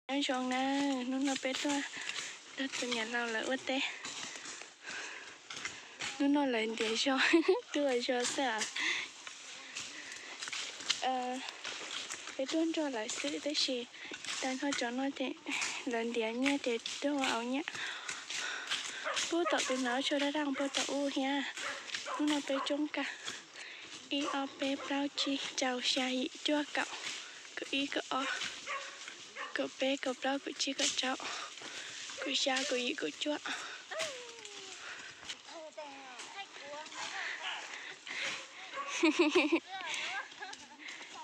Nyob zoo na, hnub no peb tuaj nrog tus niam laus lawv ua teb. Hnub no lawv ntiav zog, tuaj zog xwb. Peb tuaj nrog lawv xwb tab sis tag nrho cov no ces lawv ntiav nyiaj ces tuaj ua au nyiaj. Pub tom tus hnav tsho daj daj pub tom ub thiab. Hnub no peb coob kawg, ib ob peb plaub tsib rau xya yim cuaj kaum, kaum ib kaum ob, kaum peb kaum plaub kaum tsib kaum rau, kaum xya kaum yim kaum cuaj.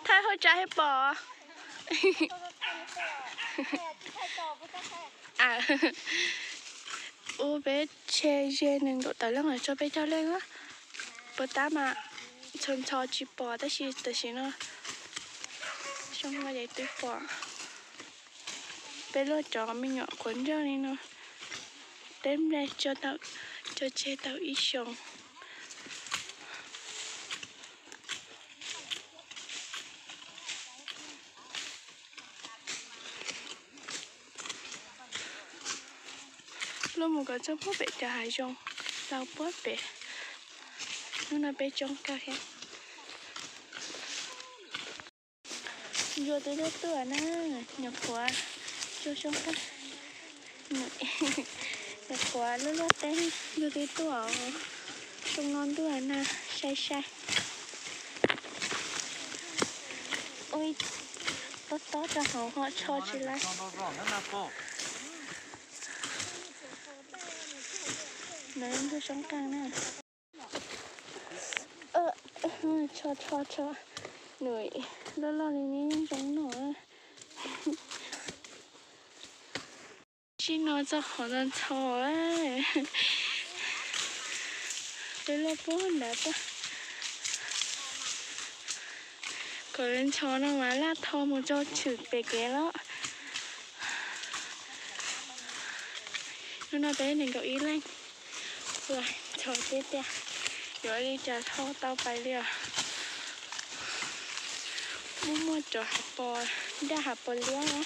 Thaij hauv tsav thiaj pom. Ua peb tshe ze nees nkaum tawm leej los tso peb caug leej. Puas tab mas ntxhov ntxhov tsis pom tab sis tam sim no zoo no ces twb pom. Peb luaj cov me nyuam qhuav nroj li no, teb nplej tso tseg tau ib xyoos. Luaj mus kom txog puag pem cov hav zoov tau puag pem. Hnub no peb coob kawg thiab. Ntsuag twb tuaj tuaj na, nyuam qhuav, ntsuag zoo kawg. Nyuam qhuav luaj luaj teb, ntsuag twb tuaj, zoo no ntuj na, sai sai. Ua tob tob rau hauv ho tsho tsis laib. Nws ntsuag soob qeej na. Tsho tsho tsho, nws loj loj li ne, zoo no. Tsim no txog qhov ntxhov ntxhov, peb luaj puag nrad tuaj. Kom ntxhov no mas laj tho mus txog tshwm pem kev lawm. Hnub no peb nees nkaum ib leeg, ntxhov tiag tiag, yuav li cas tho tau pais li os. Muaj muaj cov hav pos daj hav pos liab na.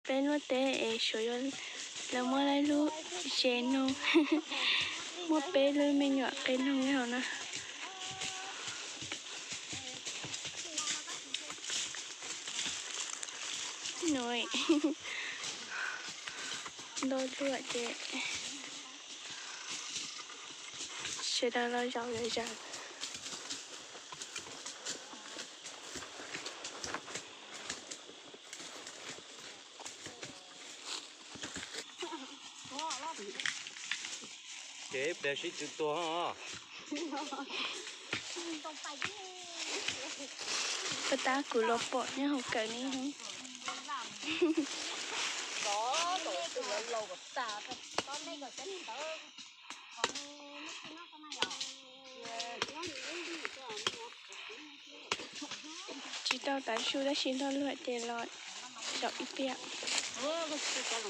Peb luaj teb es suav yog lawv muab lawv lub zes noog, muaj peb lub me nyuam qe noog li hauv na. Nws ntau luaj ces sawv daws los zaum zaws. Ces ib pliag sib tw tuag. Puas tab kuv los pom nyob hauv kawm ni. Tsis tau tav su tab sis nrog luag ces los zaum ib pliag. Ntawd ces ntawd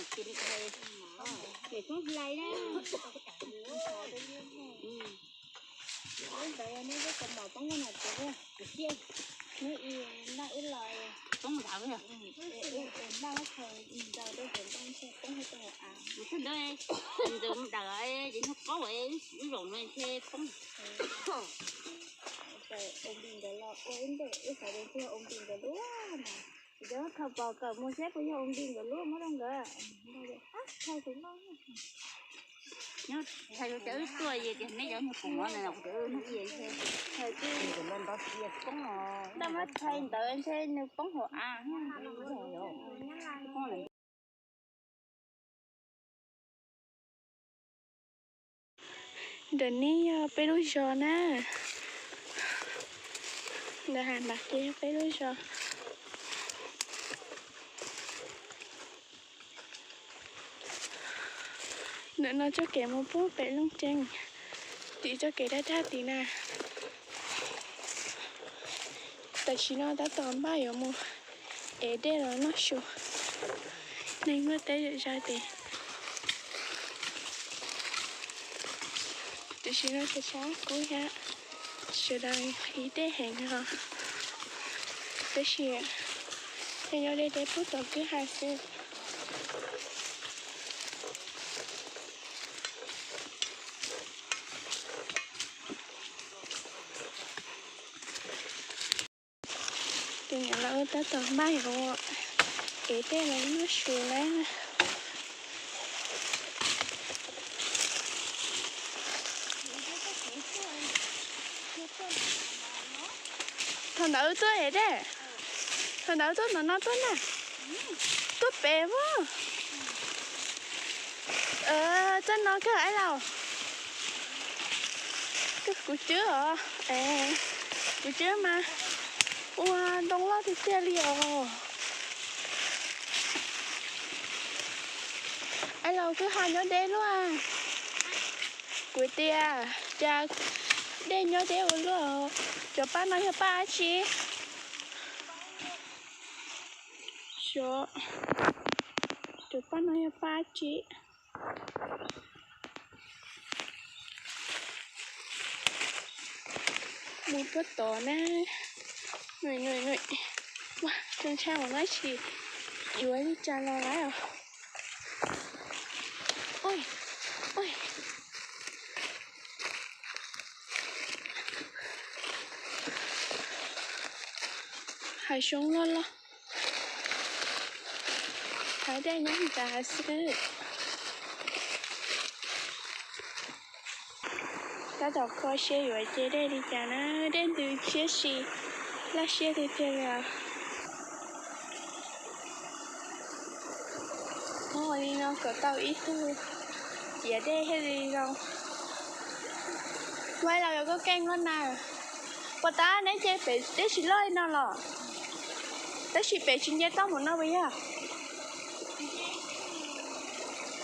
wb zaum no ntshe poob. Ua nti ntawd los ua ib nte wb xav tias ntshe ua nti ntawd lub mas, ces khaws pom kawm mus saib puas yog ua nti ntawd lub muab rau nkawd. Thaij tus no, nyob thaij tus cov wb tuaj ces neb cov nyuag pum no na, kuv cov wb nug ib yam ntshe thaij twb ntawd los nrov cia poob os. Tab muab thaij ntawd ntshe nws poob hauv av. Ntawm no yog peb lub zos na. Ntawm hav nram ces yog peb lub zos. Ntawm no txoj kev mus puag pem Looj Ceeb, tim txoj kev daj daj tim na. Tam sim no tab tom npaj yuav mus ev dej los noj su. Neeg luaj teb zom zaws ces. Tam sim no ces tshav kub thiab, sawv daws qhib dej heev os, tab sis tej nyob deb deb pub tom kwj ha xwb. Tus niam laus tab tom npaj yuav ev dej los noj su na. Thaum ntawd wb tuaj ev dej, thaum ntawd wb tuaj ntawm no tuaj na, tuaj pem as. Txoj no kawg ib laus, kawg kuv cwb os, kuv cwb mas ua ntoo loj tiag tiag li os. Ib laus kwj ha nyob deb luaj. Kuv tias cas dej nyob deb ua luaj. Cov paj no yog paj dab tsi? Xyov, cov paj no yog paj dab tsi? Mus puag tod na. Ua, tshee tshaj mus no tsis yuav li cas los lawm os. Hav zoov loj loj, hav dej nyob ntawd xwb. Tab tom kho siab yuav ce dej li cas na, dej ntws siab si, laj siab tiag tiag li os. Ua li no kom tau ib tug ciav dej thiaj li zoo. Ua li los yuav koj keej loj na. Puas tab neb ce pem dej tsis loj li no los? Tab sis pem tsis nce toj mus no puas yog?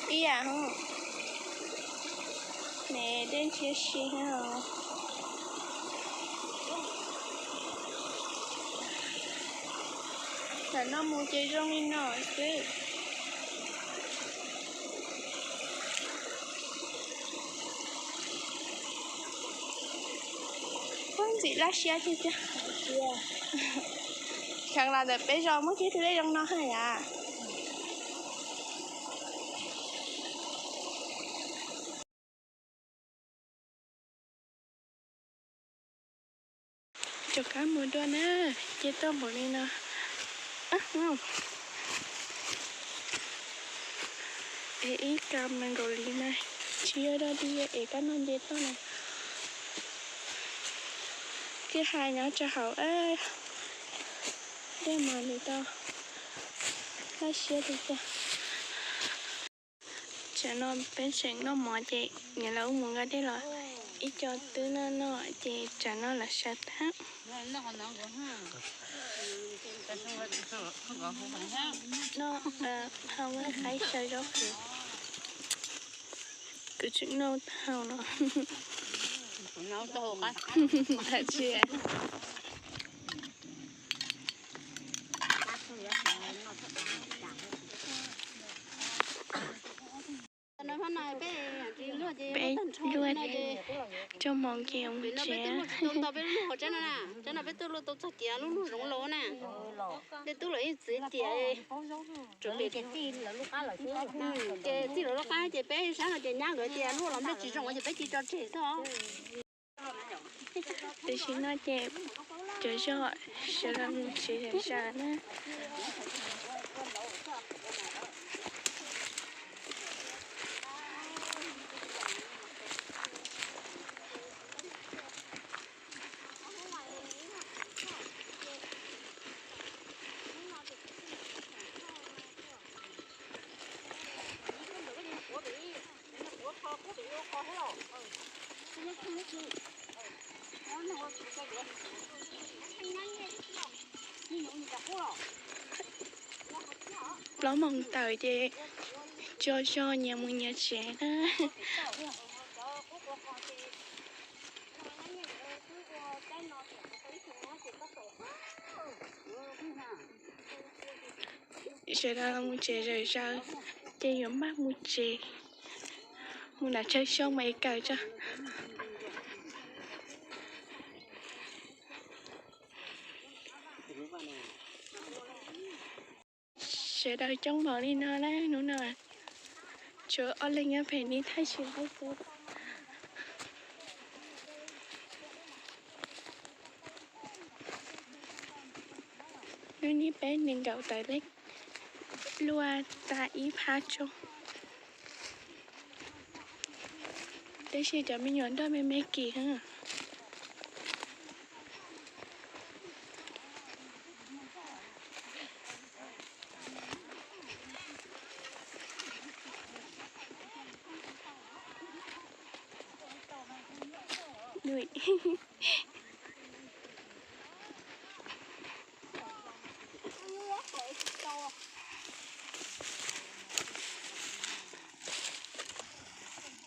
Ib yam hos, ne dej ntshiab si os. Ntawm no mus ces zoo li no xwb. Ua ntxim laj siab tiag tiag. Xyov los ntawm peb zos muaj tib tug dej zoo no hais as. Rov qab mus dua na, ce toj npaum li no. Es ib ka mas nkaus li na, tsis yog dog dig es kab no nce toj na. Kwj ha nyob rau hauv, dej mas nws tau laj siab li cas. Tsam no peb tseem noj mov ces niam lawv mus nqa dej los ib co twb noj noj ces tsam no lawv sawv tag. Noj hau qaib xyaw zaub qhwv, kuv tseem noj tau no. Tsis Peb luaj coj hmoov ces mus tsev. Peb tub los ib txwv tias, ces txij lawv lub qab ces peb sab no ces nyab nkawd tias luaj los nplej tsis zoo ces peb cia tso tseg xwb. Tam sim no ces cov zog sawv daws mus tsev zom zaws na. Plaub moos tawm ces tso zog nyias mus nyias tsev na. Sawv daws mus tsev zom zaws ces yuav maj mus tsev, mus nram chaw xyoo mas es kawm tso. Sawv daws coob npaum li no na, hnub no tshuav ob leeg nyob pem neb thaij tsis laib xwb. Hnub no peb nees nkaum tawm lej luaj tag ib phab tsoob, tab sis cov me nyuam nroj me me kim heev.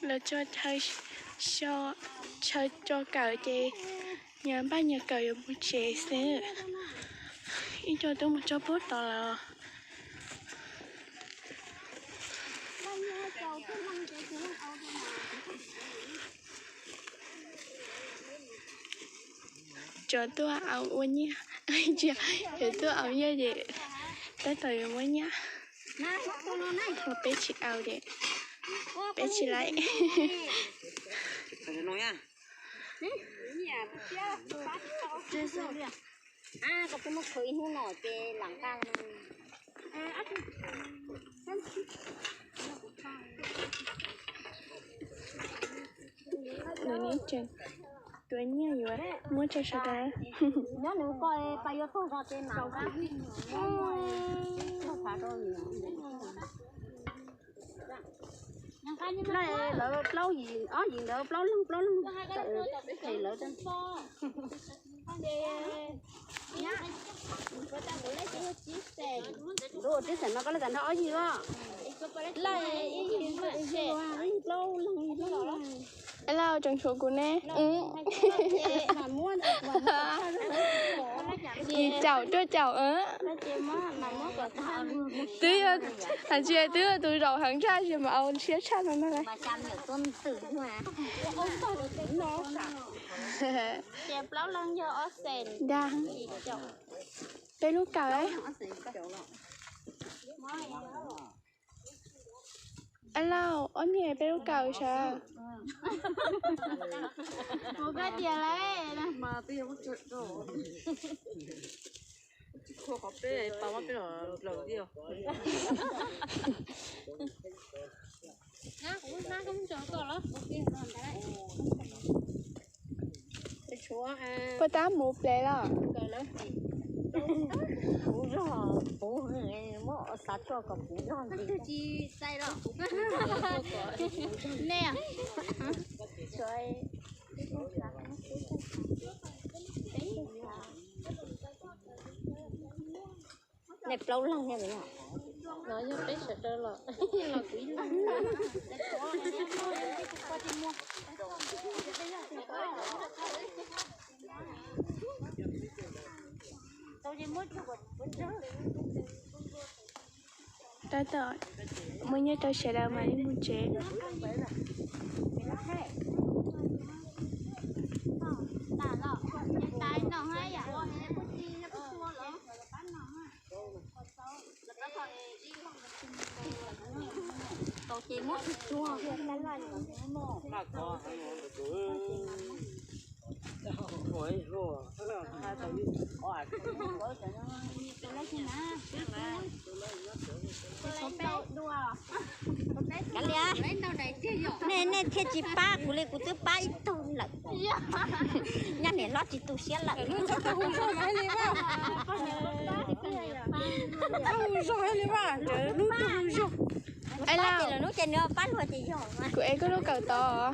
Lawv tso chaw, so, chaw tso kawm ces nyias npaj nyias kawm yuav mus tsev xwb. Ib co twb mus tso pub tod lawm. Cov tuaj au ua nyiaj, cov tuaj au nyiaj ces tab tom yuav muab nyiaj. Peb tsis au ces peb tsis laib. Nws tseem tuav nyiaj yuav muab rau sawv daws. Lawv plaub yim, ob yim ntawd plaub leeg plaub leeg, phem lawv. Lub tib xeem no koj laj tas nrog ob yig os. Plaub leeg plaub leeg. Lauj, tseem tshuav kuv ne. Yim caum cuaj caum. Twb yog, hais tias twb yog tus zaum heev tshaj ces mas au siab tshaj no no. Dag, peb lub kawm. Lauj, ob niag peb lub kawm sav. Puas tab mus plev los? Kuv zog, kuv muab xav tuaj kom kuv zog ntxiv. Nej plaub leeg thiab los? No yog peb sawv daws los, los kuv ib leeg. Tab tom muab nyiaj rau sawv daws mam li mus tsev. Kav liam, nej, nej thiaj tsis pab kuv li, kuv twb pab ib tug lawm. Nyab niam hlob tsis tu siab lawm. Hnub twg hu zog li mas, hnub twg hu zog. Pab ces lwm hnub ces nws pab luag ces yog. Kuv ev koj lub kawm tod.